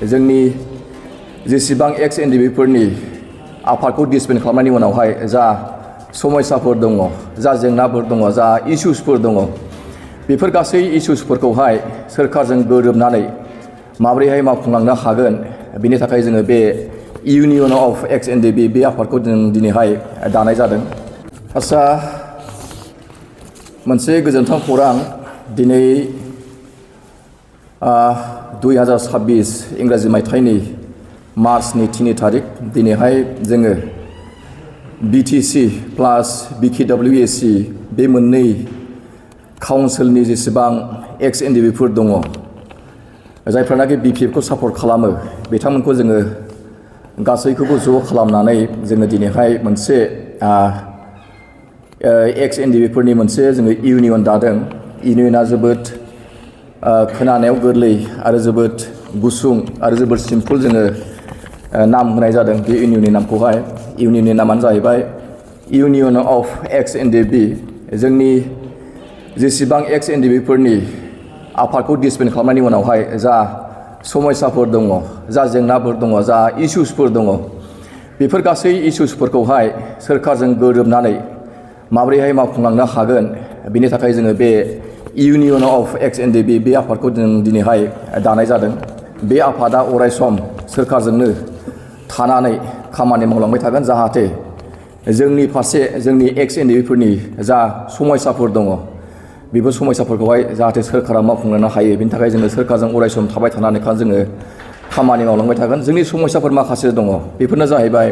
जोंनि जेसेबां एक्स एनडिएफबि आफादखौ डिसबेन्ड खालामनायनि उनावहाय जा समस्याफोर दङ, जा जेंनाफोर दङ, जा इसुसफोर दङ, बेफोर गासै इसुसफोरखौहाय सोरखारजों गोरोबनानै माबोरैहाय मावफुंलांनो हागोन, बेनि थाखाय जोङो बे इउनियन अफ एक्स एनडिएफबि बे आफादखौ जों दिनैहाय दानाय जादों। आच्चा, मोनसे गोजोनथाव खौरां, दिनै 2026 इंराजि मायथाइनि मार्चनि 3 तारिख दिनैहाय जोङो बिटिसि प्लास बिकेडब्लिउएसि बे मोननै काउन्सिलनि जेसेबां एक्स एनडिएफबिफोर दङ, जायफ्रानाखि बिपिएफखौ सापर्ट खालामो, बिथांमोनखौ जोङो गासैखौबो ज' खालामनानै जोङो दिनैहाय मोनसे एक्स एनडिएफबिफोरनि मोनसे जोङो इउनियन दादों। इउनियना जोबोद खोनानायाव गोरलै आरो जोबोद गुसुं आरो जोबोद सिम्पल जोङो नाम होनाय जादों बे इउनियननि नामखौहाय। इउनियननि नामानो जाहैबाय इउनियन अफ एक्स एनडिएफबि। जोंनि जेसेबां एक्स एनडिएफबिफोरनि आफादखौ डिसबेन्ड खालामनायनि उनावहाय जा समस्याफोर दङ, जा जेंनाफोर दङ, जा इसुसफोर दङ, बेफोर गासै इसुसफोरखौहाय सोरखारजों गोरोबनानै माबोरैहाय मावफुंलांनो हागोन, बेनि थाखाय जोङो बे इउनियन अफ एक्स एनडिएफबि बे आफादखौ जों दिनैहाय दानाय जादों। बे आफादा अरायसम सोरखारजोंनो थानानै खामानि मावलांबाय थागोन, जाहाथे जोंनि फारसे जोंनि एक्स एनडिएफबिफोरनि जा समस्याफोर दङ, बेफोर समस्याफोरखौहाय जाहाथे सोरखारा मावफुंलांनो हायो, बेनि थाखाय जोङो सोरखारजों अरायसम थाबाय थानानै जोङो खामानि मावलांबाय थागोन। जोंनि समस्याफोर माखासे दङ, बेफोरनो जाहैबाय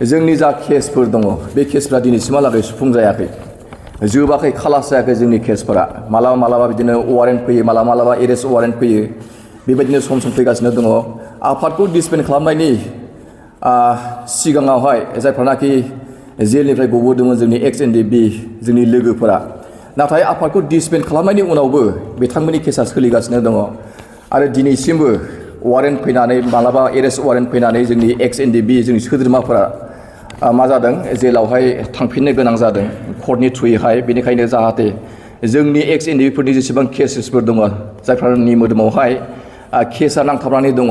जोंनि जा केसफोर दङ, बे केसफ्रा दिनैसिमहालागै सुफुंजायाखै, जोबाखै, खालास जायाखै। जोंनि केसफोरा मालाबा मालाबा बिदिनो वारेन्ट फैयो, मालाबा मालाबा एरेस्ट वारेन्ट फैयो, बेबायदिनो सम सम फैगासिनो दङ। आफादखौ डिसबेन्ड खालामनायनि सिगाङावहाय जायफ्रानाखि जेलनिफ्राय गबोदोंमोन जोंनि एक्स एनडिएफबि जोंनि लोगोफोरा, नाथाय आफादखौ डिसबेन्ड खालामनायनि उनावबो बिथांमोननि केसा सोलिगासिनो दङ आरो दिनैसिमबो वारेन्ट फैनानै, मालाबा एरेस्ट वारेन्ट फैनानै जोंनि एक्स एनडिएफबि जोंनि सोद्रोमाफोरा मा जादों, जेलावहाय थांफिननो गोनां जादों कर्टनि थ्रुयैहाय। बेनिखायनो जाहाथे जोंनि एक्स एनडिएफबिफोरनि जेसेबां केसेसफोर दङ, जायफोरनि मोदोमावहाय केसा नांथाबनानै दङ,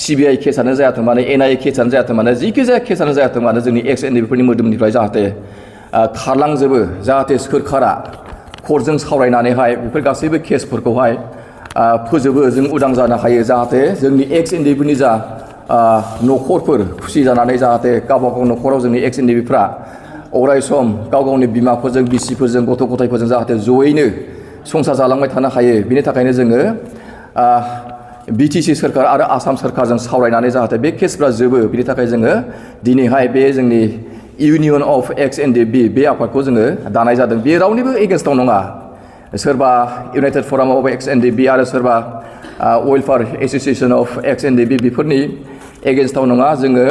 सिबिआइ केसानो जायाथों मानो, एनआइए केसानो जायाथों मानो, जिखि जाया केसानो जायाथों मानो, जोंनि एक्स एनडिएफबिफोरनि मोदोमनिफ्राय जाहाथे खारलांजोबो, जाहाथे सोरखारा कर्टजों सावरायनानैहाय बेफोर गासैबो केसफोरखौहाय फोजोबो, जों उदां जानो हायो, जाहाथे जोंनि एक्स एनडिएफबिनि जा न'खरफोर खुसि जानानै जाहाथे गावबा गाव न'खराव जोंनि एक्स एनडिएफबिफ्रा अरायसम गाव गावनि बिमाफोरजों, बिसिफोरजों, गथ' गथायफोरजों जाहाथे जयैनो संसार जालांबाय थानो हायो। बेनि थाखायनो जोङो बिटिसि सोरखार आरो आसाम सोरखारजों सावरायनानै जाहाथे बे केसफ्रा जोबो, बेनि थाखाय जोङो दिनैहाय बे जोंनि इउनियन अफ एक्स एनडिएफबि बे आफादखौ जोङो दानाय जादों। बे रावनिबो एगेन्स्टआव नङा, सोरबा इउनाइटेड फराम अफ एक्स एनडिएफबि आरो सोरबा welfare association of X NDFB बेफोरनि एगेन्स्टआव नङा। जोङो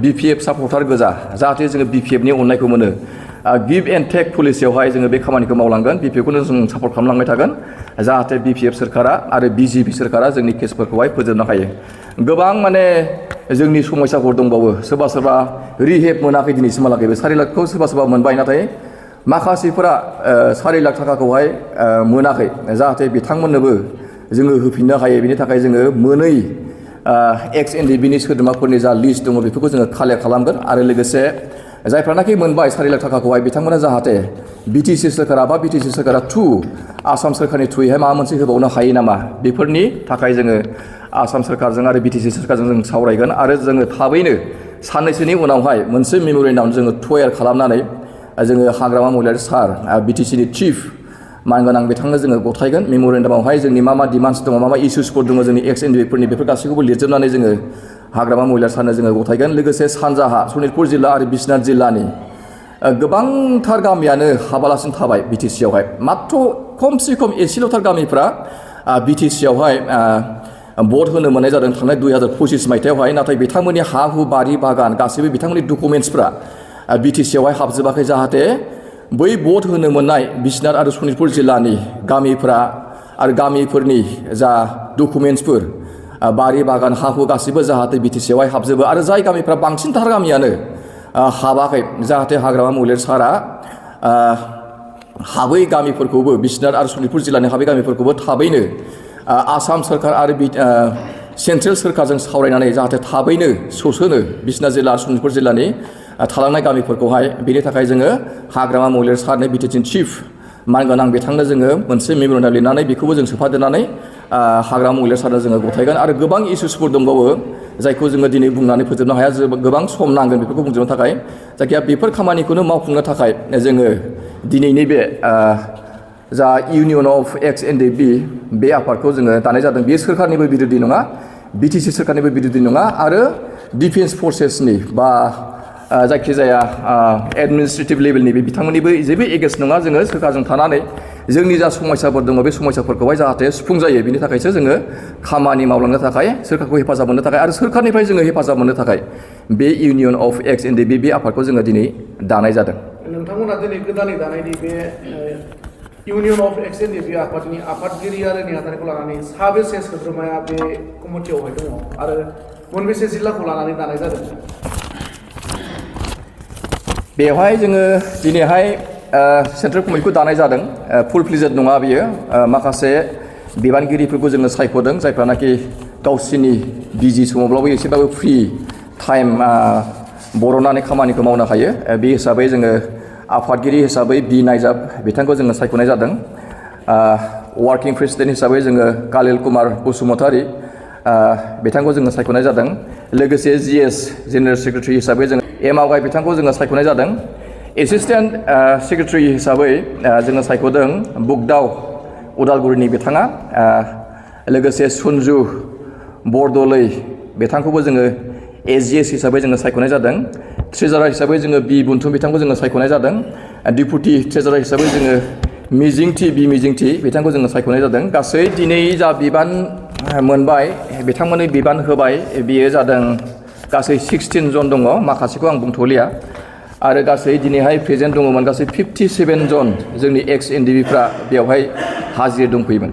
बिपिएफ सापर्टार गोजा, जाहाथे जोङो बिपिएफनि अननायखौ मोनो। गिभ एन्ड टेक पलिसियावहाय जोङो बे खामानिखौ मावलांगोन, बिपिएफखौनो जों सापर्ट खालामलांबाय थागोन, जाहाथे बिपिएफ सोरखारा आरो बिजेपि सोरखारा जोंनि केसफोरखौहाय फोजोबनो हायो। गोबां माने जोंनि समस्याफोर दंबावो, सोरबा सोरबा रिहेब मोनाखै दिनैसिमहालागै, 4 लाखखौ सोरबा सोरबा मोनबाय, नाथाय माखासेफोरा 4 लाख थाखाखौहाय मोनाखै, जाहाथे बिथांमोननोबो जोङो होफिननो हायो। बेनि थाखाय जोङो मोनै एक्स एनडिएफबिनि सोद्रोमाफोरनि जा लिस्ट दङ, बेफोरखौ जोङो कालेक्ट खालामगोन आरो लोगोसे जायफ्रानाखि मोनबाय 4 लाख थाखाखौहाय, बिथांमोना जाहाथे बिटिसि सोरखारा बा बिटिसि सोरखारा आसाम सोरखारनि थ्रुयैहाय माबा मोनसे होबावनो हायो नामा, बेफोरनि थाखाय जोङो आसाम सोरखारजों आरो बिटिसि सोरखारजों जों सावरायगोन आरो जोङो थाबैनो साननैसोनि उनावहाय मोनसे मेम'रेन्डाम जोङो तयार खालामनानै जोङो हाग्रामा महिलारि सार बिटिसिनि चिफ मानगोनां बिथांनो जोङो गथायगोन। मेम'रेन्डामावहाय जोंनि मा मा डिमान्ड्स दङ, मा मा इस्युसफोर दङ जोंनि एक्स एनडिएफबिफोरनि, बेफोर गासैखौबो लिरजोबनानै जोङो हाग्रामा महिलारि सारनो जोङो गथायगोन। लोगोसे सानजाहा सनितपुर जिल्ला आरो बिश्वनाथ जिल्लानि गोबांथार गामियानो हाबालासिनो थाबाय बिटिसियावहाय, माथ्र खमसे खम एसेल'थार गामिफ्रा बिटिसियावहाय भट होनो मोननाय जादों थांनाय 2025 मायथाइयावहाय, नाथाय बिथांमोननि हा हु बारि बागान गासैबो बिथांमोननि डकुमेन्ट्सफ्रा बिटिसियावहाय हाबजोबाखै, जाहाथे बै भट होनो मोननाय बिश्वनाथ आरो सनितपुर जिल्लानि गामिफ्रा आरो गामिफोरनि जा डकुमेन्ट्सफोर, बारि बागान, हा हु गासैबो जाहाथे बिटिसियावहाय हाबजोबो आरो जाय गामिफ्रा बांसिनथार गामियानो हाबाखै, जाहाथे हाग्रामा महिलारि सारा हाबै गामिफोरखौबो, बिश्वनाथ आरो सनितपुर जिल्लानि हाबै गामिफोरखौबो थाबैनो आसाम सोरखार आरो सेन्ट्रेल सोरखारजों सावरायनानै जाहाथे थाबैनो सौसोनो बिसना जिल्ला सनितपुर जिल्लानि थालांनाय गामिफोरखौहाय बेनि थाखाय जोङो हाग्रामा महिलारि सारनो बिटिसिनि चिफ मानगोनां बिथांनो जोङो मोनसे मेम'रेन्डाम लिरनानै बेखौबो जों सोफादेरनानै हाग्रामा महिलारि सारनो जोङो गथायगोन आरो गोबां इस्युसफोर दंबावो जायखौ जोङो दिनै बुंनानै फोजोबनो हाया गोबां सम नांगोन बेफोरखौ बुंजोबनो थाखाय जायखिया बेफोर खामानिखौनो मावफुंनो थाखाय जोङो दिनैनि बे जा इउनियन अफ एक्स एनडिएफबि बे आफादखौ जोङो दानाय जादों बेयो सोरखारनिबो बिरोधि नङा बिटिसि सोरखारनिबो बिरोधि नङा आरो डिफेन्स फर्सेसनि बा जायखिजाया एडमिनिस्ट्रेटिभ लेभेलनि बे बिथांमोननिबो जेबो एगेन्स्ट नङा जोङो सोरखारजों थानानै जोंनि जा समस्याफोर दङ बे समस्याफोरखौहाय जाहाथे सुफुं जायो बिनि थाखायसो जोङो खामानि मावलांनो थाखाय सोरखारखौ हेफाजाब मोननो थाखाय आरो सोरखारनिफ्राय जोङो हेफाजाब मोननो थाखाय बे इउनियन अफ एक्स एनडिएफबि बे आफादखौ जोङो दिनै दानाय जादों। नोंथांमोना दिनै गोदानै दानायनि बे इउनियन अफ एक्स एनडिएफबि आफादनि आफादगिरि आरो नेहाथारिखौ लानानै साबेसे सोद्रोमाया बे कमिटियावहाय दङ आरो मोनबेसे जिल्लाखौ लानानै दानाय जादों? बेवहाय जोङो दिनैहाय सेन्ट्रेल कमिटिखौ दानाय जादों फुल फ्लेजेड नङा बियो माखासे बिबानगिरिफोरखौ जोङो सायख'दों जायफ्रानाखि गावसिनि बिजि समावब्लाबो एसेबाबो फ्रि टाइम बर'नानै खामानिखौ मावनो हायो बे हिसाबै जोङो आफादगिरि हिसाबै बि नायजाब बिथांखौ जोङो सायख'नाय जादों वार्किं प्रेसिडेन्ट हिसाबै जोङो कालिल कुमार बसुमतारी बिथांखौ जोङो सायख'नाय जादों लोगोसे जिएस जेनेरेल सेक्रेटारि हिसाबै जोङो एम आवगाय बिथांखौ जोङो सायख'नाय जादों एसिस्टेन्ट सेक्रेटारि हिसाबै जोङो सायख'दों बुगदाव उदालगुरिनि बिथाङा लोगोसे सन्जु बरदलै बिथांखौबो जोङो एजिएस हिसाबै जोङो सायख'नाय जादों ट्रेजारार हिसाबै जोङो बि बुन्थुम बिथांखौ जोङो सायख'नाय जादों डिपुटि ट्रेजारार हिसाबै जोङो मिजिंथि बिथांखौ जोङो सायख'नाय जादों गासै दिनै जा बिबान मोनबाय बिथांमोननि बिबान होबाय बियो जादों गासै 16 जन दङ माखासेखौ आं बुंथ'लिया आरो गासै दिनैहाय प्रेजेन्ट दङमोन गासै 57 जन जोंनि एक्स एनडिएफबिफ्रा बेवहाय हाजिर दंफैयोमोन।